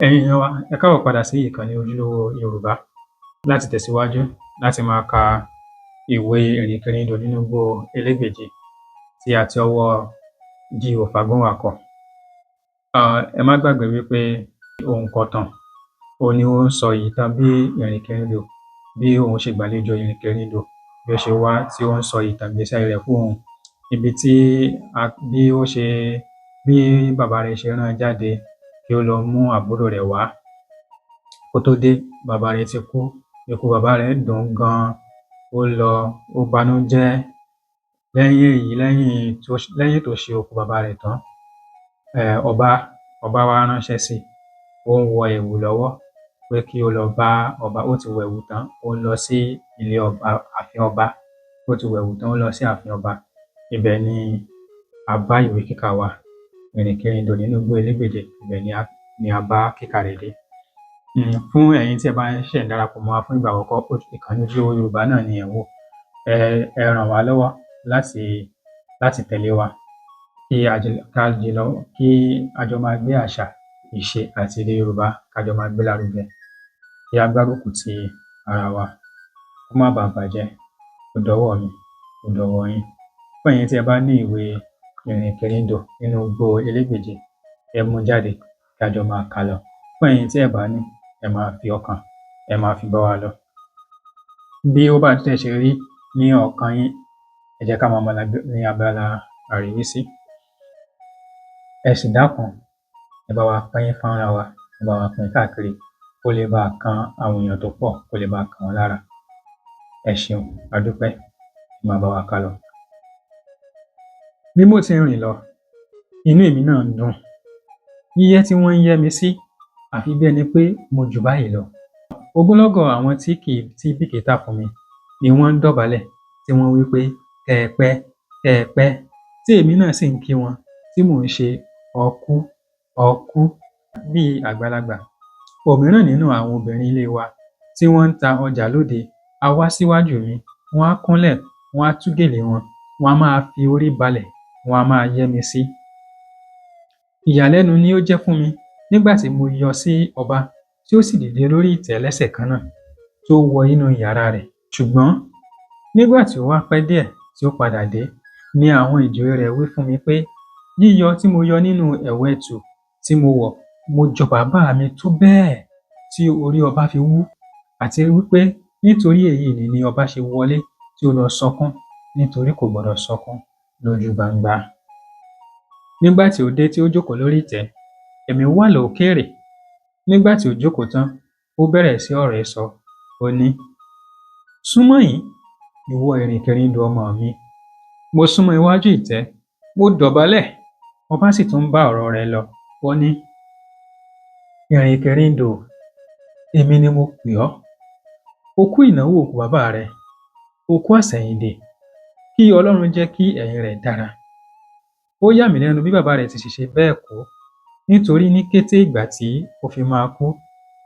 Ẹ̀yin èèyàn wa, ẹ káàbọ̀ padà sí ìkànnì Ojúlówó Yorùbá láti tẹ̀síwájú láti máa ka ìwé Ìrìnkèrindò nínú igbó Elégbèje tí a ti ọwọ́ G.O. Fágúnwà kọ. Ẹ má gbàgbé wípé òǹkọ̀tàn òun ni ó ń sọ ìtàn bí ìrìnkèrindò, bí òun ṣe gbàlejò ìrìnkèrindò, bí ó ṣe wá tí ó ń sọ ìtàn ìgbésí ayé rẹ̀ fún òun, ibi tí a bí ó ṣe bí bàbá rẹ̀ ṣe rán jáde kí ó lọ mú àbúrò rẹ̀ wá. Kó tó dé, bàbá rẹ̀ ti kú. Ikú bàbá rẹ̀ dùn gan, ó lọ, ó banújẹ́. Lẹ́yìn èyí, lẹ́yìn tó ṣe òkú bàbá rẹ̀ tán, ọba ọba wá ránṣẹ́ sí i. Ó ń wọ ẹ̀wù lọ́wọ́ pé kí ó lọ bá ọba. Ó ti wọ ẹ̀wù tán, ó ń lọ sí ilé ọba, ààfin ọba. Ó ti wọ ẹ̀wù tán, ó lọ sí ààfin ọba. Ibẹ̀ ni a bá ìwé kíkà wa, Ìrìnkèrindò nínú igbó Elégbèje. Ibẹ̀ ni a bá kíkà rẹ̀ dé. Fún ẹ̀yin tí ẹ bá ń ṣẹ̀ darapọ̀ mọ́ wa fún ìgbà àkọ́kọ́, ìkànnì Ojúlówó Yorùbá náà ni ẹ̀ ń wò. Ẹ ràn wá lọ́wọ́ láti tẹ̀lé wa kí a jọ ká jọ kí a jọ máa gbé àṣà, ìṣe àti èdè Yorùbá, ká jọ máa gbé lárugẹ, kí a gbárùkù ti ara wa kó má baà bàjẹ́. Ó dọwọ́ mi, ó dọwọ́ yín. Fún ẹ̀yin tí ẹ bá ní ìwé Ìrìnkèrindò nínú igbó Elégbèje, ẹ mú jáde kí a jọ máa kà lọ. Fún ẹ̀yin tí ẹ bá ní, ẹ máa fi ọkàn, ẹ máa fi bá wa lọ. Bí ó bá tẹ̀ ṣe rí ní ọkàn yín, ẹ jẹ́ ká máa mọ̀ ní abala àríwísí. Ẹ sì dákun, ẹ bá wa pín fọ́nrán wa, ẹ bá wa pín káàkiri kó lè bá kan àwọn èèyàn tó pọ̀, kó lè bá kàn wọ́n lára. Ẹ ṣeun, a dúpẹ́, ẹ máa bá wa ká lọ. Bí mo ti ń rìn lọ, inú èmi náà ń dùn. Yíyẹ́ tí wọ́n ń yẹ́ mi sí, àfi bí ẹni pé mo jù báyìí lọ. Ogunlọ́gọ̀ àwọn tí kì í tí bìkítà fún mi ni wọ́n ń dọ̀bálẹ̀ tí wọ́n wí pé kẹ́ ẹ pẹ́, kẹ́ ẹ pẹ́, tí èmi náà sì ń kí wọn tí mò ń ṣe ọkú ọkú bí àgbàlagbà. Òmíràn nínú àwọn obìnrin ilé wa tí wọ́n ń ta ọjà lóde á wá síwájú mi, wọ́n á kúnlẹ̀, wọ́n á tú gèlè wọn, wọ́n á máa fi orí balẹ̀, wọ́n á máa yẹ́ mi sí. Ìyàlẹ́nu ni ó jẹ́ fún mi nígbà tí mo yọ sí ọba tí ó sì dìde lórí ìtẹ́ lẹ́sẹ̀ kan náà tó wọ inú yàrá rẹ̀. Ṣùgbọ́n nígbà tí ó wá pẹ́ díẹ̀ tí ó padà dé ni àwọn ìjòyè rẹ̀ wí fún mi pé yíyọ tí mo yọ nínú ẹ̀wù ẹtù tí mo wọ̀, mo jọ bàbá mi tó bẹ́ẹ̀ tí orí ọba fi wú, àti wípé nítorí èyí ni ọba ṣe wọlé tí ó lọ sọkún, nítorí kò gbọdọ̀ sọkún lójú gbangba. Nígbà tí ó dé tí ó jókòó lórí ìtẹ́, èmi wà lókèèrè. Nígbà tí ó jókòó tán, ó bẹ̀rẹ̀ sí ọ̀rọ̀ sọ. Ó ní, "Súnmọ́ yìí, ìwọ ìrìnkèrindò ọmọ mi." Mo súnmọ́ iwájú ìtẹ́, mo dọ̀bálẹ̀, ọba sì tún bá ọ̀rọ̀ rẹ̀ lọ. Ó ní, "Ìrìnkèrindò, èmi ni mo pè ọ́. O kú ìnáwó òkú bàbá rẹ, o kú àsẹ̀yìndè. Kí Ọlọ́run jẹ́ kí ẹ̀yìn rẹ̀ dára. Ó yà mí lẹ́nu bí bàbá rẹ̀ ti ṣe ṣe bẹ́ẹ̀ kú, nítorí ní kété ìgbà tí ó fi máa kú,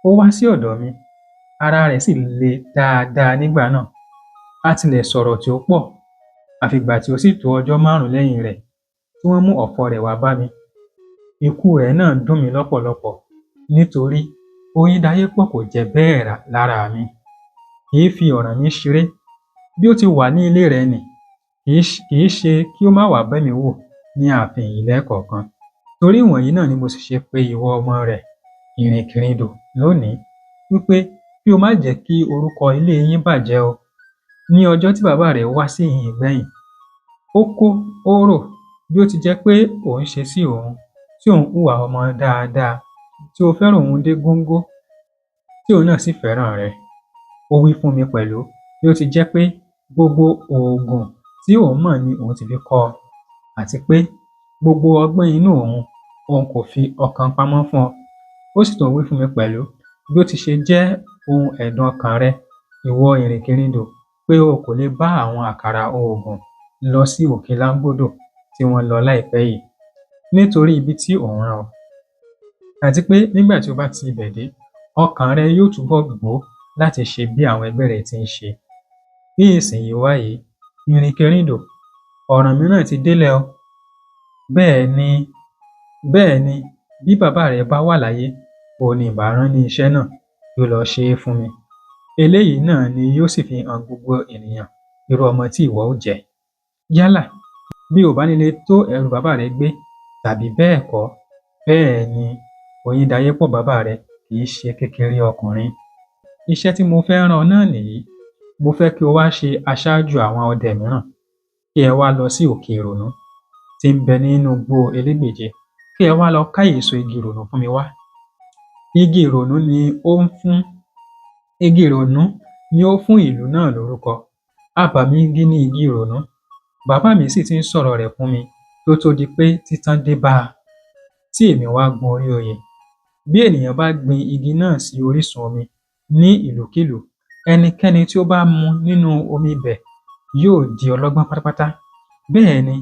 ó wá sí ọ̀dọ̀ mi. Ara rẹ̀ sì le dáadáa nígbà náà. A tilẹ̀ sọ̀rọ̀ tí ó pọ̀, àfìgbà tí ó sì tó ọjọ́ márùn-ún lẹ́yìn rẹ̀ tí wọ́n mú ọ̀fọ̀ rẹ̀ wá bá mi. Ikú rẹ̀ náà dùn mí lọ́pọ̀lọpọ̀, nítorí Oyíndayépọ̀ kò jẹ́ bẹ́ẹ̀ lára mi. Kì í fi ọ̀ràn mi ṣeré. Bí ó ti wà ní ilé rẹ̀ nì, kì í ṣe kí ó má wá bẹ̀ mí wò ní ààfin yìí lẹ́ẹ̀kọ̀ọ̀kan. Torí ìwọ̀nyí náà ni mo sì ṣe pé ìwọ ọmọ rẹ̀ Ìrìnkèrindò lónìí wípé kí o má jẹ́ kí orúkọ ilé yín bàjẹ́ o. Ní ọjọ́ tí bàbá rẹ̀ wá sí ìhín gbẹ̀yìn, ó kó ó rò bí ó ti jẹ́ pé òun ṣe sí òun, tí òun hùwà ọmọ dáadáa, tí ó fẹ́ràn òun dé góńgó, tí òun náà sì fẹ́ràn rẹ̀. Ó wí fún mi pẹ̀lú bí ó ti jẹ́ pé gbogbo oògùn tí òun mọ̀ ni òun ti fi kọ́ ọ, àti pé gbogbo ọgbọ́n inú òun, òun kò fi ọ̀kan pamọ́ fún ọ. Ó sì tún wí fún mi pẹ̀lú bí ó ti ṣe jẹ́ ohun ẹ̀dùn ọkàn rẹ, ìwọ Ìrìnkèrindò, pé o kò lè bá àwọn àkàrà oògùn lọ sí òkè Láńgbòdò tí wọ́n lọ láìpẹ́ yìí, nítorí ibi tí òun rán ọ. Àti pé nígbà tí o bá ti ibẹ̀ dé, ọkàn rẹ yóò túbọ̀ gbó láti ṣe bí àwọn ẹgbẹ́ rẹ ti ń ṣe. Ní ìsinyìí wá yìí, Ìrìnkèrindò, ọ̀ràn mìíràn ti délẹ̀ o. Bẹ́ẹ̀ ni, bẹ́ẹ̀ ni, bí bàbá rẹ bá wà láyé, Òun ni ìbá rán ní iṣẹ́ náà kí ó lọ ṣe é fún mi. Eléyìí náà ni yóò sì fi hàn gbogbo ènìyàn irú ọmọ tí ìwọ ó jẹ́. Yálà bí o ò bá ní lè tó ẹrù bàbá rẹ gbé tàbí bẹ́ẹ̀ kọ́, bẹ́ẹ̀ ni Oyíndayépọ̀ bàbá rẹ kì í ṣe kékeré ọkùnrin. Iṣẹ́ tí mo fẹ́ rán ọ náà nìyí. Mo fẹ́ kí o wá ṣe aṣáájú àwọn ọdẹ mìíràn, kí ẹ wá lọ sí Òkè Ìrònú tí ń bẹ nínú igbó Elégbèje, kí ẹ wá lọ ká èso igi ìrònú fún mi wá. Igi ìrònú ni ó ń fún igi ìrònú ni ó fún ìlú náà lórúkọ. Abàmì igi ni igi ìrònú. Bàbá mi sì ti ń sọ̀rọ̀ rẹ̀ fún mi kí ó tó di pé títán dé bá a, tí èmi wá gun orí oyè. Bí ènìyàn bá gbin igi náà sí orísun omi ní ìlúkílùú, ẹnikẹ́ni tí ó bá mu nínú omi ibẹ̀ yóò di ọlọ́gbọ́n pátápátá. Bẹ́ẹ̀ ni,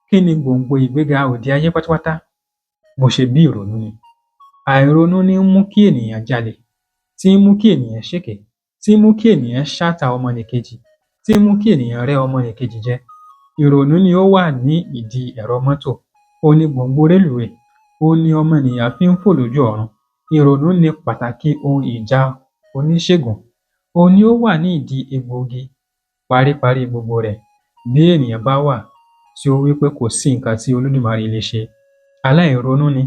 kí ni gbòǹgbò ìgbéga òde ayé pátápátá? Bó ṣe bí ìrònú ni. Àìronú ní ń mú kí ènìyàn jalè, tí ń mú kí ènìyàn ṣèké, tí ń mú kí ènìyàn ṣáta ọmọnìkejì, tí ń mú kí ènìyàn rẹ́ ọmọnìkejì jẹ. Ìrònú ni ó wà ní ìdí ẹ̀rọ mọ́tò, òun ni gbòǹgbò rélùweè, òun ni ọmọnìyàn fi ń fò lójú ọ̀run. Ìrònú ni pàtàkì ohun ìjà oníṣègùn, òun ni ó wà ní ìdí egbòogi. Paríparí gbogbo rẹ̀, bí ènìyàn bá wà tí ó wí pé kò sí nǹkan tí Olódùmarè lè ṣe, aláìronú ni.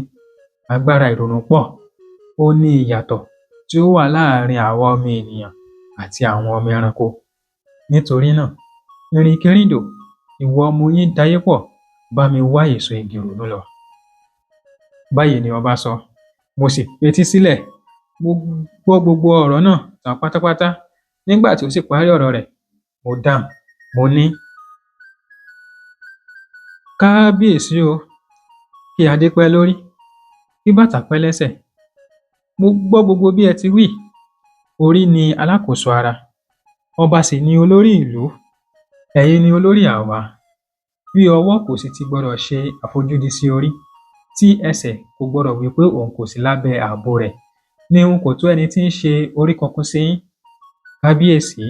Agbára ìrònú pọ̀. Ó ní ìyàtọ̀ tí ó wà láàrin àwa ọmọ ènìyàn àti àwọn ọmọ ẹranko. Nítorí náà, ìrìnkèrindò, ìwọ ọmọ Oyíndayépọ̀, bá mi wá èso igi ìrònú lọ. Báyìí ni ọba sọ. Mo sì fetí sílẹ̀, mo gbọ́ gbogbo ọ̀rọ̀ náà tán pátápátá. Nígbà tí ó sì parí ọ̀rọ̀ rẹ̀, mo dáhùn, mo ní: Kábíyèsí o, kí adé pẹ́ lórí, kí bàtà pẹ́ lẹ́sẹ̀. Mo gbọ́ gbogbo bí ẹ ti wí. Orí ni alákòóso ara, ọba sì ni olórí ìlú, ẹ̀yin ni olórí àwa. Bí ọwọ́ kò sì ti gbọdọ̀ ṣe àfojúdi sí orí, tí ẹsẹ̀ kò gbọdọ̀ wí pé òun kò sí lábẹ́ ààbò rẹ̀, ní n kò tó ẹni tí ń ṣe orí kunkun sí yín. Kábíyèsí,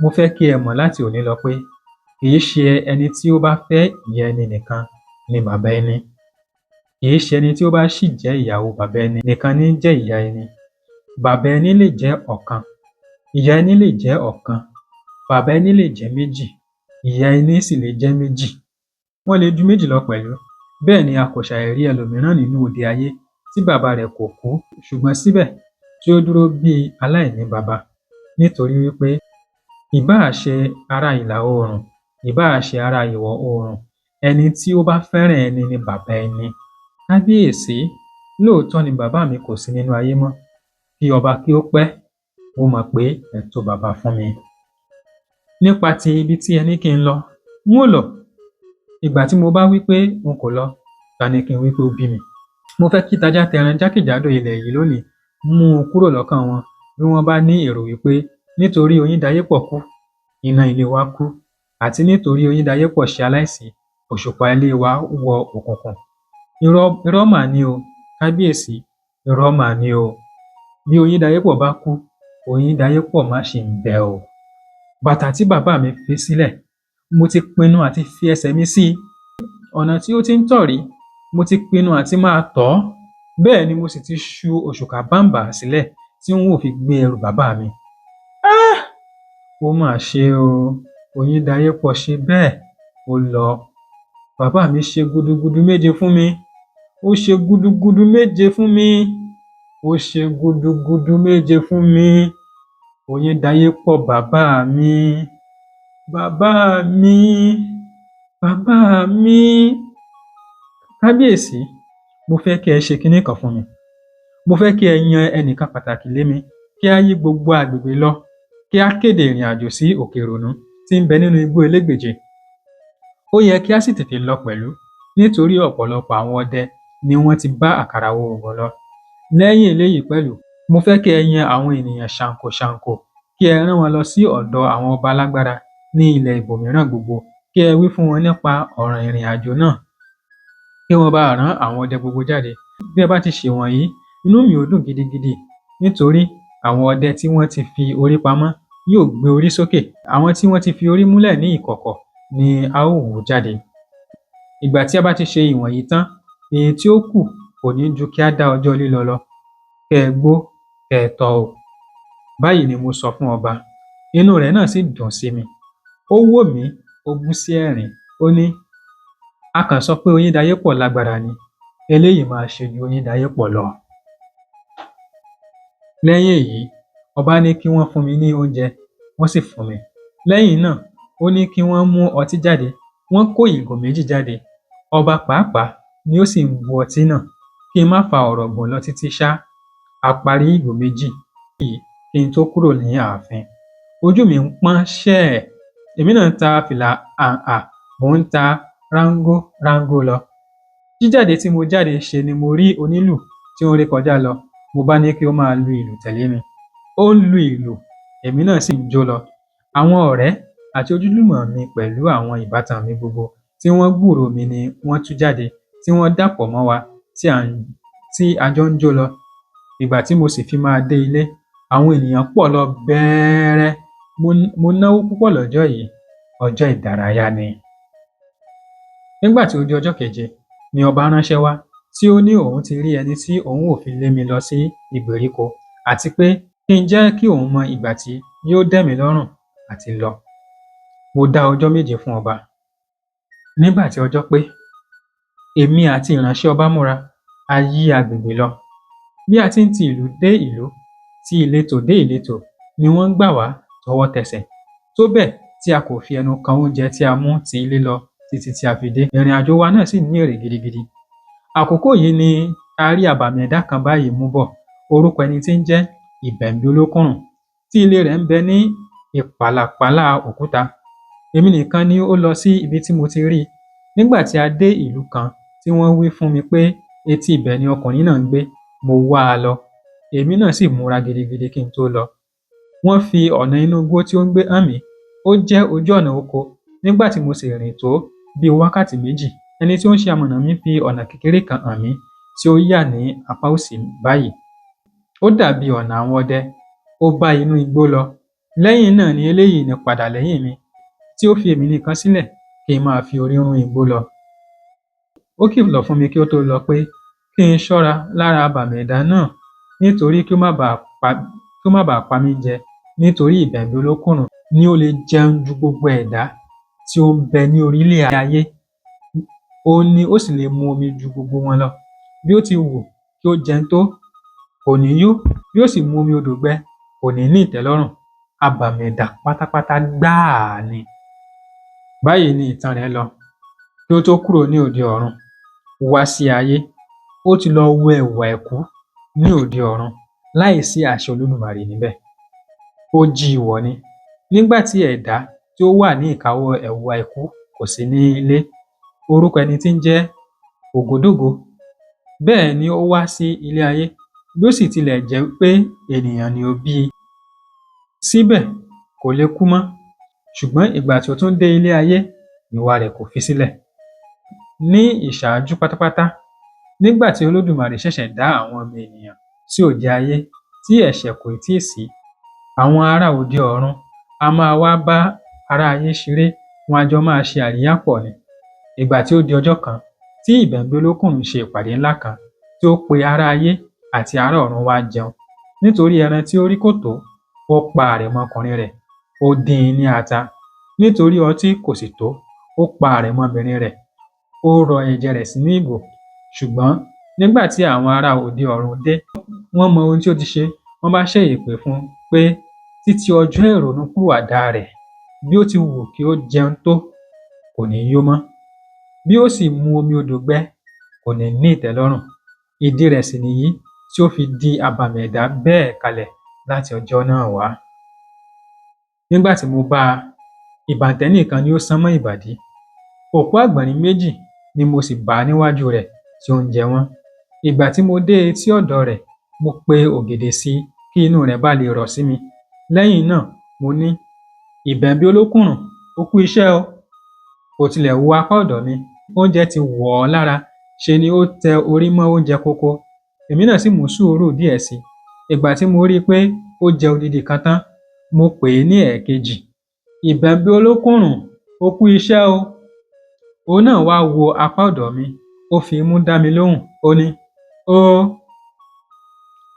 mo fẹ́ kí ẹ mọ̀ láti òní lọ pé kì í ṣe ẹni tí ó bá fẹ́ ìyá ẹni nìkan ni bàbá ẹni. Kì í ṣe ẹni tí ó bá sì jẹ́ ìyàwó bàbá ẹni nìkan ní jẹ́ ìyá ẹni. Bàbá ẹni lè jẹ́ ọ̀kan, ìyá ẹni lè jẹ́ ọ̀kan, bàbá ẹni lè jẹ́ méjì, ìyá ẹni sì lè jẹ́ méjì. Wọ́n lè ju méjì lọ pẹ̀lú. Bẹ́ẹ̀ ni a kò ṣàì rí ẹlòmíràn nínú òde ayé tí bàbá rẹ̀ kò kú, ṣùgbọ́n síbẹ̀ tí ó dúró bí aláìní baba, nítorí wí pé ìbáà ṣe ará ìlà oòrùn, ìbáà ṣe ará ìwọ̀ oòrùn, ẹni tí ó bá fẹ́ràn ẹni ni bàbá ẹni. Kábíyèsí, lóòótọ́ ni bàbá mi kò sí nínú ayé mọ́. Kí ọba kí ó pẹ́, mo mọ̀ pé ẹ tó baba fún mi. Nípa ti ibi tí ẹ ní kí n lọ, n ó lọ. Ìgbà tí mo bá wí pé n kò lọ, ta ni kí n wí pé ó bí mi? Mo fẹ́ kí tajá tẹran jákèjádò ilẹ̀ yìí lónìí mú un kúrò lọ́kàn wọn bí wọ́n bá ní èrò wí pé nítorí Oyíndayépọ̀ kú, iná ilé wa kú, àti nítorí Oyíndayépọ̀ ṣe aláìsí, òṣùpá ilé wa wọ òkùnkùn. Irọ́, irọ́ mà ni o, kábíyèsí, irọ́ mà ni o. Bí Oyíndayépọ̀ bá kú, Oyíndayépọ̀ má ṣì ń bẹ o. Bàtà tí bàbá mi fi sílẹ̀, mo ti pinnu àti fi ẹsẹ̀ mi sí i. Ọ̀nà tí ó ti ń tọ̀ rí, mo ti pinnu àti máa tọ̀ ọ́. Bẹ́ẹ̀ ni mo sì ti ṣu òṣùkà báǹbà sílẹ̀ tí n ó fi gbé ẹrù bàbá mi. Ah! Ó mà ṣe o, Oyíndayépọ̀ ṣe bẹ́ẹ̀, ó lọ. Bàbá mi ṣe gudugudu méje fún mi. Ó ṣe gudugudu méje fún mi. Ó ṣe gudugudu méje fún mi. Oyíndayépọ̀ bàbá mi. Bàbá mi. Bàbá mi. Kábíyèsí, mo fẹ́ kí ẹ ṣe kinní kan fún mi. Mo fẹ́ kí ẹ yan ẹnìkan pàtàkì lé mi, kí á yí gbogbo agbègbè lọ, kí á kéde ìrìnàjò sí Òkè Ìrònú tí ń bẹ nínú igbó Elégbèje. Ó yẹ kí á sì tètè lọ pẹ̀lú, nítorí ọ̀pọ̀lọpọ̀ àwọn ọdẹ ni wọ́n ti bá àkàrà oògùn lọ. Lẹ́yìn eléyìí pẹ̀lú, mo fẹ́ kí ẹ yan àwọn ènìyàn ṣàǹkò-ṣàǹkò, kí ẹ rán wọn lọ sí ọ̀dọ̀ àwọn ọba alágbára ní ilẹ̀ ibòmíràn gbogbo, kí ẹ wí fún wọn nípa ọ̀ràn ìrìnàjò náà, kí wọ́n bá rán àwọn ọdẹ gbogbo jáde. Bí ẹ bá ti ṣe wọ̀nyí, inú mi ó dùn gidigidi, nítorí àwọn ọdẹ tí wọ́n ti fi orí pamọ́ yóò gbé orí sókè. Àwọn tí wọ́n ti fi orí múlẹ̀ ní ìkọ̀kọ̀ ni a ó hù jáde. Ìgbà tí a bá ti ṣe ìwọ̀nyí tán, èyí tí ó kù kò ní ju kí á dá ọjọ́ lílọ lọ. Kẹ́ ẹ gbó, kẹ́ ẹ tọ́ o. Báyìí ni mo sọ fún ọba. Inú rẹ̀ náà sì dùn sí mi. Ó wò mí, ó bú sí ẹ̀rín. Ó ní, a kàn sọ pé Oyíndayépọ̀ lágbára ni. Eléyìí máa ṣe ju Oyíndayépọ̀ lọ. Lẹ́yìn èyí, ọba ní kí wọ́n fún mi ní oúnjẹ, wọ́n sì fún mi. Lẹ́yìn náà, ó ní kí wọ́n mú ọtí jáde. Wọ́n kó ìgò méjì jáde. Ọba pàápàá ni ó sì ń bu ọtí náà. Kí n má fa ọ̀rọ̀ gùn lọ títí ṣá, a parí ìgò méjì yìí kí n tó kúrò ní ààfin. Ojú mi ń pọ́n ṣẹ́ẹ̀. Èmi náà ń ta fìlà àǹà, mò ń ta ráńgó ráńgó lọ. Jíjáde tí mo jáde ṣe ni mo rí onílù tí ó ń ré kọjá lọ. Mo bá ní kí ó máa lu ìlù tẹ̀lé mi. Ó ń lu ìlù, èmi náà sì ń jó lọ. Àwọn ọ̀rẹ́ àti ojúlùmọ̀ mi pẹ̀lú àwọn ìbátan mi gbogbo tí wọ́n gbúròó mi ni wọ́n tú jáde, tí wọ́n dàpọ̀ mọ́ wa tí a jọ ń jó lọ. Ìgbà tí mo sì fi máa dé ilé, àwọn ènìyàn pọ̀ lọ bẹ́ẹ́rẹ́. Mo náwó púpọ̀ lọ́jọ́ yìí. Ọjọ́ ìdárayá ni. Nígbà tí ó di ọjọ́ keje ni ọba ránṣẹ́ wá tí ó ní òun ti rí ẹni tí òun ò fi lé mi lọ sí ìgbèríko, àti pé kí n jẹ́ kí òun mọ ìgbà tí yóò dẹ̀ mí lọ́rùn àti lọ. Mo dá ọjọ́ méje fún ọba. Nígbà tí ọjọ́ pé, èmi àti ìránṣẹ́ ọba múra, a yí agbègbè lọ. Bí a ti ń ti ìlú dé ìlú, ti ìletò dé ìletò ni wọ́n ń gbà wá tọwọ́ tẹsẹ̀. Tó bẹ́ẹ̀ tí a kò fi ẹnu kan oúnjẹ tí a mú ti ilé lọ títí tí a fi dé. Ìrìn àjò wa náà sì ní èrè gidigidi. Àkókò yìí ni a rí abàmì ẹ̀dá kan báyìí mú bọ̀. Orúkọ ẹni tí ń jẹ́ Ìbẹ̀m̀bí Olókùnrùn, tí ilé rẹ̀ ń bẹ ní ìpàlàpálá òkúta. Èmi nìkan ni ó lọ sí ibi tí mo ti rí i. Nígbà tí a dé ìlú kan tí wọ́n wí fún mi pé etí ibẹ̀ ni ọkùnrin náà ń gbé, mo wá a lọ. Èmi náà sì múra gidigidi kí n tó lọ. Wọ́n fi ọ̀nà inú igbó tí ó ń gbé hàn mí. Ó jẹ́ ojú ọ̀nà oko. Nígbà tí mo sì rìn tó bí wákàtí méjì, ẹni tí ó ń ṣe amọ̀nà mi fi ọ̀nà kékeré kan hàn mí tí ó yà ní apá òsì báyìí. Ó dàbí ọ̀nà àwọn ọdẹ. Ó bá inú igbó lọ. Lẹ́yìn náà ni eléyìí ní padà lẹ́yìn mi, tí ó fi èmi nìkan sílẹ̀ kí n máa fi orí rún igbó lọ. Ó kìlọ̀ fún mi kí ó tó lọ pé kí n ṣọ́ra lára abàmì ẹ̀dá náà, nítorí kí ó má bàa pa mí jẹ, nítorí Ìbẹ̀m̀bí Olókùnrùn ni ó lè jẹun ju gbogbo ẹ̀dá tí ó ń bẹ ní orílẹ̀ ayé. Òun ni ó sì lè mu omi ju gbogbo wọn lọ. Bí ó ti wù kí ó jẹun tó, kò ní yó. Bí ó sì mu omi odò gbẹ, kò ní ní ìtẹ́lọ́rùn. Abàmì ẹ̀dá pátápátá gbáà ni. Báyìí ni ìtàn rẹ̀ lọ. Kí ó tó kúrò ní òde ọ̀run wá sí ayé, ó ti lọ wọ ẹ̀wù àìkú ní òde ọ̀run láìsí àṣẹ Olódùmarè níbẹ̀. Ó jí i wọ̀ ni. Nígbà tí ẹ̀dá tí ó wà ní ìkáwọ́ ẹ̀wù àìkú kò sí ní ilé. Orúkọ ẹni tí ń jẹ́ Ògódògó. Bẹ́ẹ̀ ni ó wá sí ilé ayé, bí ó sì tilẹ̀ jẹ́ pé ènìyàn ni ó bí i. Síbẹ̀ kò lè kú mọ́. Ṣùgbọ́n ìgbà tí ó tún dé ilé ayé, ìwà rẹ̀ kò fi sílẹ̀. Ní ìṣáájú pátápátá, nígbà tí Olódùmarè ṣẹ̀ṣẹ̀ dá àwọn ọmọ ènìyàn sí òde ayé tí ẹ̀ṣẹ̀ kò tíì sí, àwọn ará òde ọ̀run a máa wá bá ará ayé ṣeré, wọn a jọ máa ṣe àríyá pọ̀ ni. Ìgbà tí ó di ọjọ́ kan tí Ìbẹ̀m̀bí Olókùnrùn ṣe ìpàdé ńlá kan tí ó pe ará ayé àti ará ọ̀run wá jẹun. Nítorí ẹran tí ó rí kò tó, ó pa àrẹ̀mọkùnrin rẹ̀, ó dín in ní ata. Nítorí ọtí kò sì tó, ó pa àrẹ̀mọbìnrin rẹ̀, ó rọ ẹ̀jẹ̀ rẹ̀ sínú ìgò. Ṣùgbọ́n nígbà tí àwọn ará òde ọ̀run dé, wọ́n mọ ohun tí ó ti ṣe, wọ́n bá ṣẹ́ èpè fún un pé títí ọjọ́ ìrònúpìwàdà rẹ̀, bí ó ti wù kí ó jẹun tó, kò ní yó mọ́. Bí ó sì mu omi odò gbẹ, kò ní ní ìtẹ́lọ́rùn. Ìdí rẹ̀ sì nìyí tí ó fi di abàmì ẹ̀dá bẹ́ẹ̀ kalẹ̀ láti ọjọ́ náà wá. Nígbà tí mo bá a, ìbàǹtẹ́ nìkan ni ó sán mọ́ ìbàdí. Òkú àgbọ̀nrín méjì ni mo sì bá níwájú rẹ̀ tí ó ń jẹ wọ́n. Ìgbà tí mo dé etí ọ̀dọ̀ rẹ̀, mo pe ògèdè sí i kí inú rẹ̀ bá lè rọ̀ sí mi. Lẹ́yìn náà mo ní, Ìbẹ̀m̀bí Olókùnrùn, o kú iṣẹ́ o. Kò tilẹ̀ wo apá ọ̀dọ̀ mi. Oúnjẹ ti wọ̀ ọ́ lára, ṣe ni ó tẹ orí mọ́ oúnjẹ kókó. Èmi náà sì mú sùúrù díẹ̀ sí i. Ìgbà tí mo rí i pé ó jẹ odidi kan tán, mo pè é ní ẹ̀ẹ̀kejì. Ìbẹ̀m̀bí Olókùnrùn, o kú iṣẹ́ o. Òun náà wá wo apá ọ̀dọ̀ mi, ó fi imú dá mi lóhùn, ó ní, "Ó."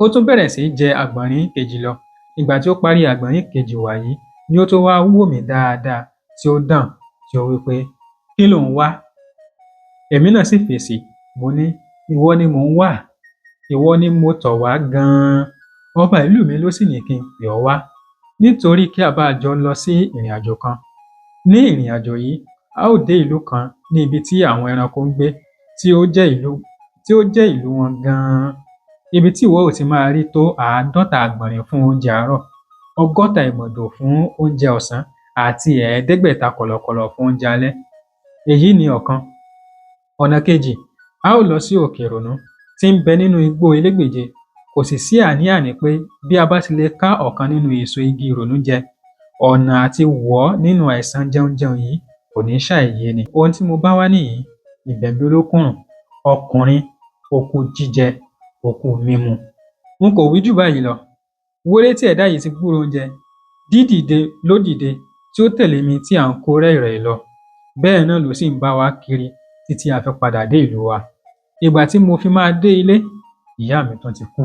Ó tún bẹ̀rẹ̀ sí í jẹ àgbọ̀nrín kejì lọ. Ìgbà tí ó parí àgbọ̀nrín kejì wàyí ni ó tó wá wò mí dáadáa, tí ó dáhùn, tí ó wí pé, kí lò ń wá? Èmi náà sì fèsì, mo ní, ìwọ ni mò ń wá, ìwọ ni mo tọ̀ wá gan-an. Ọba ìlú mi ló sì ní kí n pè ọ́ wá nítorí kí a bá jọ lọ sí ìrìnàjò kan. Ní ìrìnàjò yìí, a ó dé ìlú kan ní ibi tí àwọn ẹranko ń gbé, tí ó jẹ́ ìlú, tí ó jẹ́ ìlú wọn gan-an. Ibi tí ìwọ ó ti máa rí tó 50 àgbọ̀nrín fún oúnjẹ àárọ̀, 60 ìmọ̀dò fún oúnjẹ ọ̀sán àti 500 kọ̀lọ̀kọ̀lọ̀ fún oúnjẹ alẹ́. Èyí ni ọ̀kan. Ọ̀nà kejì, a ó lọ sí Òkè Ìrònú tí ń bẹ nínú igbó Elégbèje. Kò sì sí àní-àní pé bí a bá ti lè ká ọ̀kan nínú èso igi ìrònú jẹ, ọ̀nà àti wọ̀ ọ́ nínú àìsàn jẹunjẹun yìí kò ní ṣàì yéni. Ohun tí mo bá wá nìyí, Ìbẹ̀bí Olókùnrùn, ọkùnrin, okú jíjẹ, okú mímu. N kò wí jù báyìí lọ. Wéré tí ẹ̀dá yìí ti gbúròó oúnjẹ, dídìde ló dìde tí ó tẹ̀lé mi tí à ń kó rẹ̀rẹ̀ lọ. Bẹ́ẹ̀ náà ló sì ń bá wa kiri títí a fi padà dé ìlú wa. Ìgbà tí mo fi máa dé ilé, ìyá mi tún ti kú.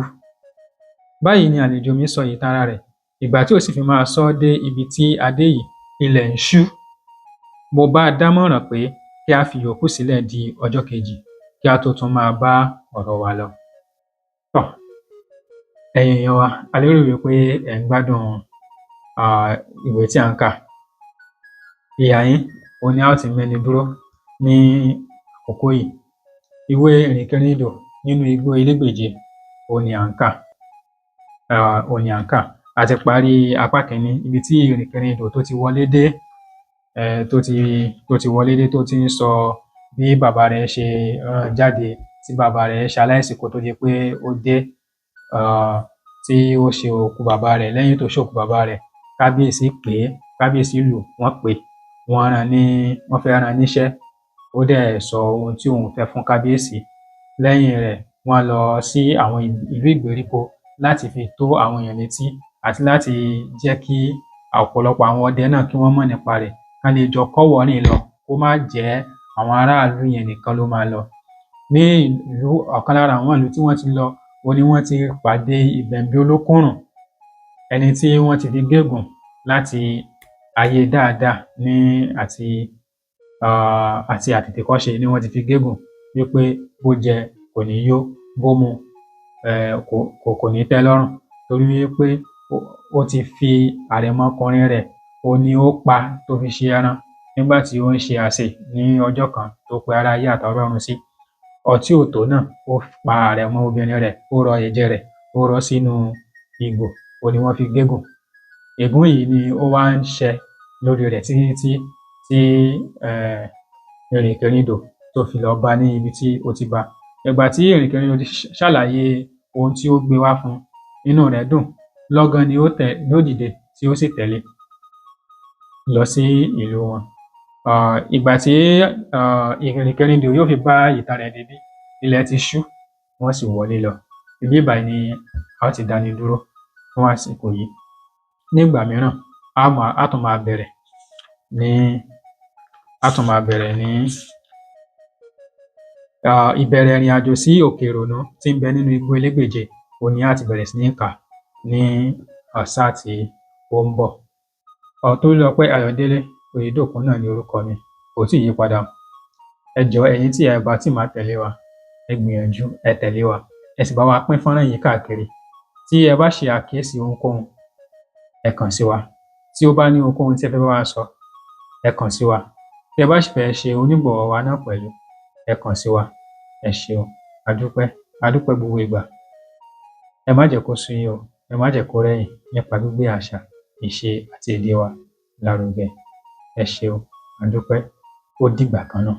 Báyìí ni àlejò mi sọ ìtàn ara rẹ̀. Ìgbà tí ó sì fi máa sọ ọ́ dé ibi tí a dé yìí, ilẹ̀ ń ṣú. Mo bá a dámọ̀ràn pé kí a fi ìyókù sílẹ̀ di ọjọ́ kejì kí a tó tún máa bá ọ̀rọ̀ wa lọ. Tọ́, ẹ̀yin èèyàn wa, a lérò wí pé ẹ̀ ń gbádùn ìwé tí à ń kà. Ìhà yín, òun ni a ó ti mẹ́ni dúró ní àkókò yìí. Ìwé Ìrìnkèrindò nínú Igbó Elégbèje òun ni à ń kà. Òun ni à ń kà. A ti parí apá kìíní, ibi tí Ìrìnkèrindò tó ti wọlé dé, tó ti wọlé dé, tó ti ń sọ bí bàbá rẹ̀ ṣe rán jáde, tí bàbá rẹ̀ ṣaláìsí kó tó di pé ó dé, tí ó ṣe òkú bàbá rẹ̀. Lẹ́yìn tó ṣòkú bàbá rẹ̀, kábíyèsí pè é, kábíyèsí ìlú wọ́n pè é, wọ́n rán ní, wọ́n fẹ́ rán níṣẹ́. Ó dẹ̀ sọ ohun tí òun fẹ́ fún kábíyèsí. Lẹ́yìn rẹ̀, wọ́n lọ sí àwọn ìlú ìgbèríko láti fi tó àwọn èèyàn létí àti láti jẹ́ kí ọ̀pọ̀lọpọ̀ àwọn ọdẹ náà kí wọ́n mọ̀ nípa rẹ̀, kán lè jọ kọ́wọ̀ọ́rìn lọ, kó má jẹ́ àwọn aráàlú yẹn nìkan ló máa lọ. Ní ìlú, ọ̀kan lára àwọn ìlú tí wọ́n ti lọ, òun ni wọ́n ti pàdé Ìbẹ̀m̀bí Olókùnrùn, ẹni tí wọ́n ti fi gégùn láti ayé dáadáa ní àti àti àtètèkọ́ṣe ni wọ́n ti fi gégùn wípé bó jẹ kò ní yó, bó mu kò ní tẹ́ lọ́rùn, torí wípé ó ti fi àrẹ̀mọkùnrin rẹ̀, òun ni ó pa tó fi ṣe ẹran nígbà tí ó ń ṣe àsè ní ọjọ́ kan tó pe ará ayé àtàrà ọ̀run sí. Ọtí òtó náà, ó pa àrẹ̀mọ obìnrin rẹ̀, ó rọ ẹ̀jẹ̀ rẹ̀, ó rọ sínú ìgò, òun ni wọ́n fi gégùn. Ègún yìí ni ó wá ń ṣẹ lórí rẹ̀ títí tí tí um Ìrìnkèrindò tó fi lọ bá ní ibi tí ó ti bá. Ìgbà tí Ìrìnkèrindò ti ṣàlàyé ohun tí ó gbé wá fún un, inú rẹ̀ dùn. Lọ́gán ni ó tẹ̀ ló dìde tí ó sì tẹ̀lé lọ sí ìlú wọn. Ìgbà tí Ìrìnkèrindò yóò fi bá ìtàn rẹ̀ débí, ilẹ̀ ti ṣú, wọ́n sì wọlé lọ. Ibí báyìí ni a ó ti dáni dúró fún àsìkò yìí. Ní ìgbà mìíràn, á tún máa bẹ̀rẹ̀ ní á tún máa bẹ̀rẹ̀ ní ìbẹ̀rẹ̀ ìrìnàjò sí Òkè Ìrònú tí ń bẹ nínú igbó Elégbèje, òun ni á ti bẹ̀rẹ̀ sí ní kà ní sáà tí ó ń bọ̀. Tolúlọpẹ́ Ayọ̀délé Oyèdòkun náà ni orúkọ mi, kò tíì yí padà. Ẹ jọ̀ọ́, ẹ̀yin tí ẹ bá tí máa tẹ̀lé wa, ẹ gbìyànjú ẹ tẹ̀lé wa, ẹ sì bá wa pín fọ́nrán yìí káàkiri. Tí ẹ bá ṣe àkíyèsí ohunkóhun, ẹ kàn sí wa. Tí ó bá ní ohunkóhun tí ẹ fẹ́ bá wa sọ, ẹ kàn sí wa. Tí ẹ bá sì fẹ́ ṣe onígbọ̀wọ́ wa náà pẹ̀lú, ẹ kàn sí wa. Ẹ ṣeun, a dúpẹ́, a dúpẹ́ gbogbo ìgbà. Ẹ má jẹ́ kó sú yín o, ẹ má jẹ́ kó rẹ̀ yín nípa gbígbé àṣà, ìṣe àti èdè wa lárugẹ. Ẹ ṣeun, a dúpẹ́, ó dìgbà kan náà.